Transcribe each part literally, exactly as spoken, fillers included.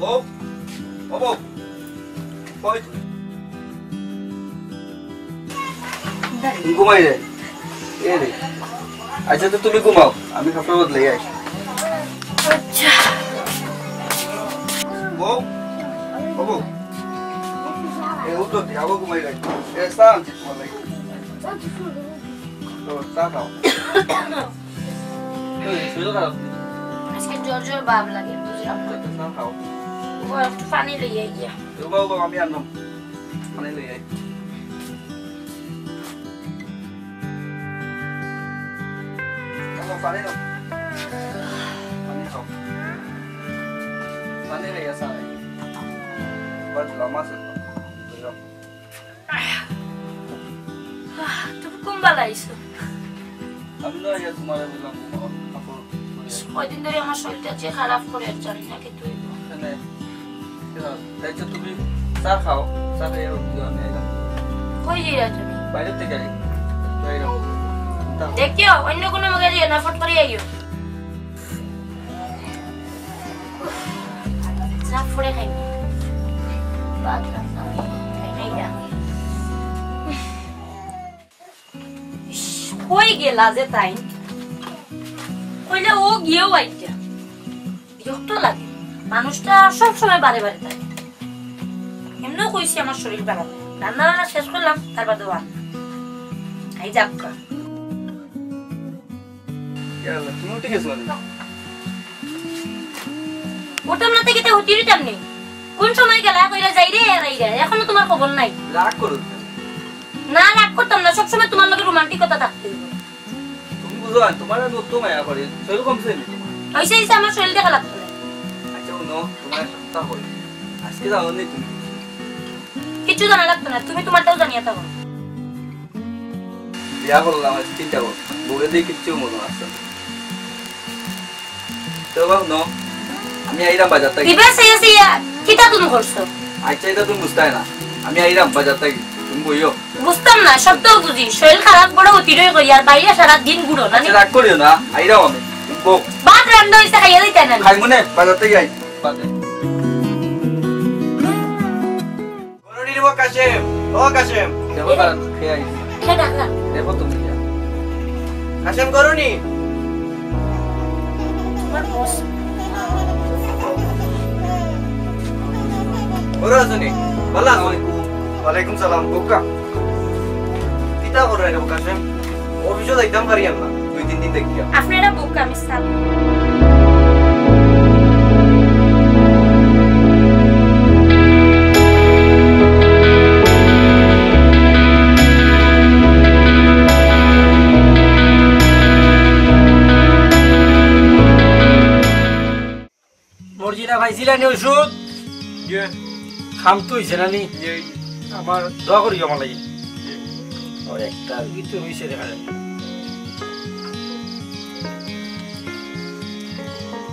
বউ, ও বউ, কই তুমি? ঘুমাই রে। এ রে। আচ্ছা, তো তুমি ঘুমাও, আমি কাপড় বদলাই আই। আচ্ছা। বউ, ও বউ। এ উঠো, তুই আবার ঘুমাই রে। এ চা আনছি তোমার লাগি। তো চা খাও। এই, শরীর খারাপ। আজকে জ্বর জ্বর ভাব লাগে, বুঝলাম না। আচ্ছা, চা খাও। ও, একটু পানি লই আই গিয়া। ও বাবা, আমি আনলাম। পানি লই আই। বাবা, পানি নাও। পানি খাও। পানি লই আসা নাই। বাদ লামা সে। আহ, তুমি কোন বালা আইছো? আমি না ইয়া তোমারে বললাম, তোমার কাপড় ধরে। কয়দিন ধরে আমার শরীরটা যে খারাপ করে, আর জানি না কি তুই। এখানে, এরা, তাই তো তুমি চা খাও, চা খাইয়া উঠি আমি আইলাম। কই যাইরা তুমি? বাইরে থেকে আই, বাইরে। তা দেখিও, অন্য কোনো মুখে যাইও না, ফট করে আইও। চা পরে খাইমু। ভাত রান্না অই নাই যা। ইস, কই গেলা যে তাই? কইলে ও গিয়েও আইতা। বিরক্ত লাগে। মানুষটা সব সময় বারে বারে থাকে। এমনেও কইছি আমার শরীর খারাপ। রান্না বান্না শেষ করলাম, তার বাদে ও আনলা। আই যাক গা। ইয়া আল্লাহ, তুমি উঠি গেছো কেনে? উঠতাম না তে কিতা হুতি দিতাম নি? কোন সময় গেলা কইলা যাইরে আর আইরে, এখনো তোমার খবর নাই। রাগ করো কেনে? না, রাগ করতাম না, সবসময় তোমার লগে রোমান্টিক কথা থাকতে হইব। তুমি বুঝো না, তোমার আর নতুন মায়া করি, শরীর কমছে নি তোমার? হইছে, হইছে, আমার শরীর দেখা লাগতো না। আচ্ছা, হুনো, তোমার একটা কথা কই। আজকে জানো নি তুমি? কিচ্ছু জানা লাগতো না, তুমি তোমারটাও জানিয়া থাকো। বিয়া করলাম আজ তিনটা বছর, বউরে দিয়ে কিচ্ছু মনে আসছে না। তো বাবা, ন, আমি আইরাম বাজার থাকি। ইবা সেই সেই, কিতা তুমি করছো? আচ্ছা, এটা তুমি বুঝতায় না। আমি আইরাম বাজার থাকি, তুমি বইও। বুঝতাম না, সব তো বুঝি। শরীর খারাপ বড় অতিরই করি, আর বাইরে সারা দিন ঘুরো না। আচ্ছা, রাগ করিও না, আইরাম আমি। তুমি বউ। ভাত রান্ধা হইছে, খাইয়া দিতে না। খাই মনে, বাজার থাকি আই। বাদে। গরুনি রে ও কাশেম, ও কাশেম। দেখো, তারা খেয়ে আইছে। কে ডাকলা? দেখো তুমি গিয়া। কাশেম গরুনি। তোমার বস। গরু আছো নি? ভালো আছো নি? ওয়ালাইকুম সালাম। বোকা। কিতা করো রে ও কাশেম? অফিসও যাইতাম পারি না, দুই তিন দিন দেখিয়া। আপনারা বোকা, আমি সালাম। মর্জিনা পাইছিলা নি ওষুধ? ইয়ে। খাম তো হইছে না নি? ইয়ে। আমার দোয়া করি আমার লাগি। ইয়ে। ওর একটা ভিতরে হইছে দেখা যায়।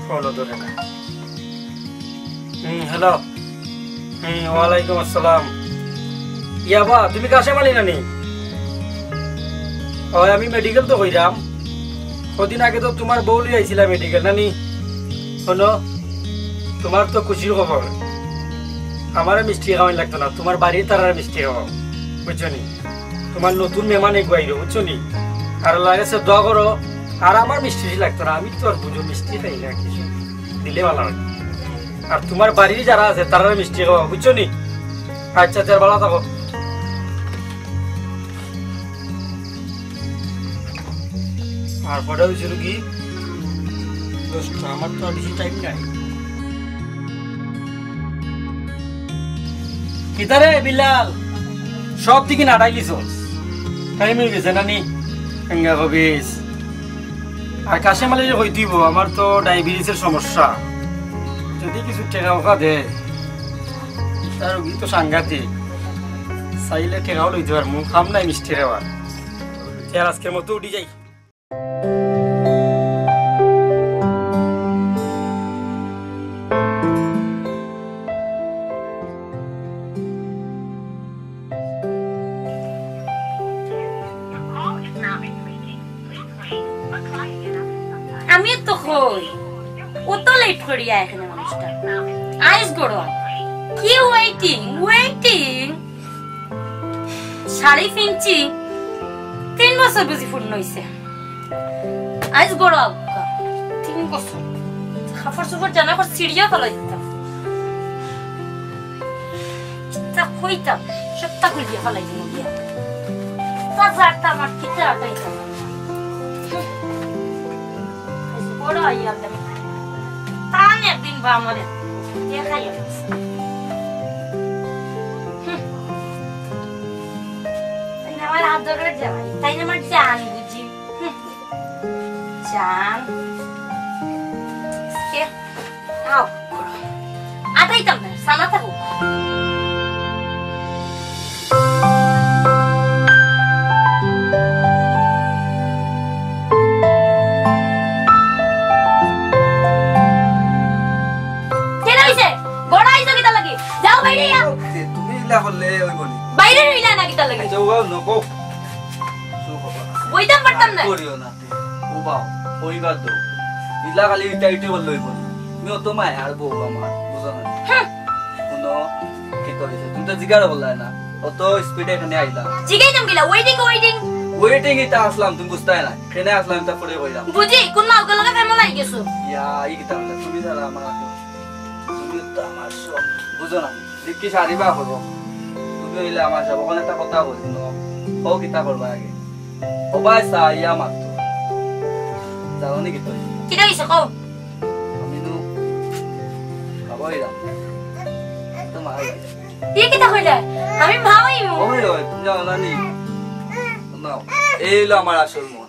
ফোনও ধরে না। হুম, হ্যালো। হুম, ওয়ালাইকুম আসসালাম। ইয়া বা, তুমি কাশেম আলী নানি? ওই, আমি মেডিকেল তো কইরাম। কদিন আগে তো তোমার বউ লই আইছিলা মেডিকেল, নানি? হুনো, তোমার তো খুশির খবর। আমারে মিষ্টি খাওয়াইন লাগতো না, তোমার বাড়ির তারারে মিষ্টি খাওয়াও, বুঝছো নি? তোমার নতুন মেহমান এগু আইরো, বুঝছো নি? আর লাগে সে দোয়া করো, আর আমার মিষ্টি লাগতো না, আমি তো আর বুঝো মিষ্টি খাই না, কিছু দিলে ভালো হয়। আর তোমার বাড়ির যারা আছে, তারারে মিষ্টি খাওয়াও, বুঝছো নি? আচ্ছা, তার ভালো থাকো। আর কটা হয়েছিল কি? দশটা, আমার তো আর বেশি টাইম নাই। কিতারে বিলাল, সব দিকে নাটাই লিছস। টাইম হয়ে গেছে না নি? এঙ্গা কবিস। আর কাশেম আলীরে কইতে অইবো, আমার তো ডায়াবেটিসের সমস্যা, যদি কিছু টেকা ওকা দেয়, তার রোগী তো সাংঘাতিক, চাইলে টেকাও লইতে পারমু, কাম নাই মিষ্টি রেওয়ার। আর আজকের মতো উঠি যাই। আমি তো কই, অত লেট করিয়া এখানে মানুষটা। আইজ গরম। কি ওয়েটিং, ওয়েটিং? শাড়ি ফিনছি, তিন বছর বুঝি পূর্ণ অইছে। আইজ গরম। তিন বছর। কাপড় চোপড় জানা কর ছিড়িয়া ফালাই দিতাম। তা কইতাম, সবটা খুলিয়া ফালাই দিমু গিয়া। তা জানতাম আর কিতা আটাইতাম। বড় আইয়া দেখ। তান একদিন বা আমারে দেখাই আছে। হুম। তাই না আমার আদরের জামাই, তাই না আমার জান বুঝি। হুম। জান। কে? আও, করো। আটাইতাম না, সানা থাকো। কেন হইছে? গড়া আইছো কিতা লাগি? যাও বাইরে ইয়া। তুমি ইলা করলে ওই বলি। বাইরে রইলা না কিতা লাগি? আচ্ছা, ও নকো। বইতাম পারতাম না। করিও না। ও বাবা, কইবার দো। ইলা খালি ইটা ইটি বললে ওই বলি। তুমি অত মায়ার বউ আমার, বুঝো না? হুম। শুনো, কি করেছে? তুমি তো জিগার বললায় না। অত স্পিডে এখানে আইলাম। জিগাইতাম গিলা, ওয়েটিং, ওয়েটিং। ওয়েটিং ইটা আসলাম, তুমি বুঝতায় না। এখানে আসলাম, ইটা পরে কইলাম। বুঝি, কোন মাউকে লগে প্রেম লাগি গেছো? ইয়া, ই কিতা বলে? তুমি ছাড়া আমার আর কেউ। তুমি তো আমার সব, বুঝো না? দেখি শাড়ি বা করো। তুমি হইলে আমার সব, ওখানে একটা কথা বলি, শুনো। ও কিতা করবা আগে? ও ভাই, চা ইয়া মাত্র। জানো নি কিতা? কিতা হইছে কও? আমি নু খাবো এরা। তো মা হইছে। ইয়ে কিতা কইলে? আমি মা হইমু। ওই, ওই, তুমি জানো না নি? নাও, এই হইলো আমার আসল মন।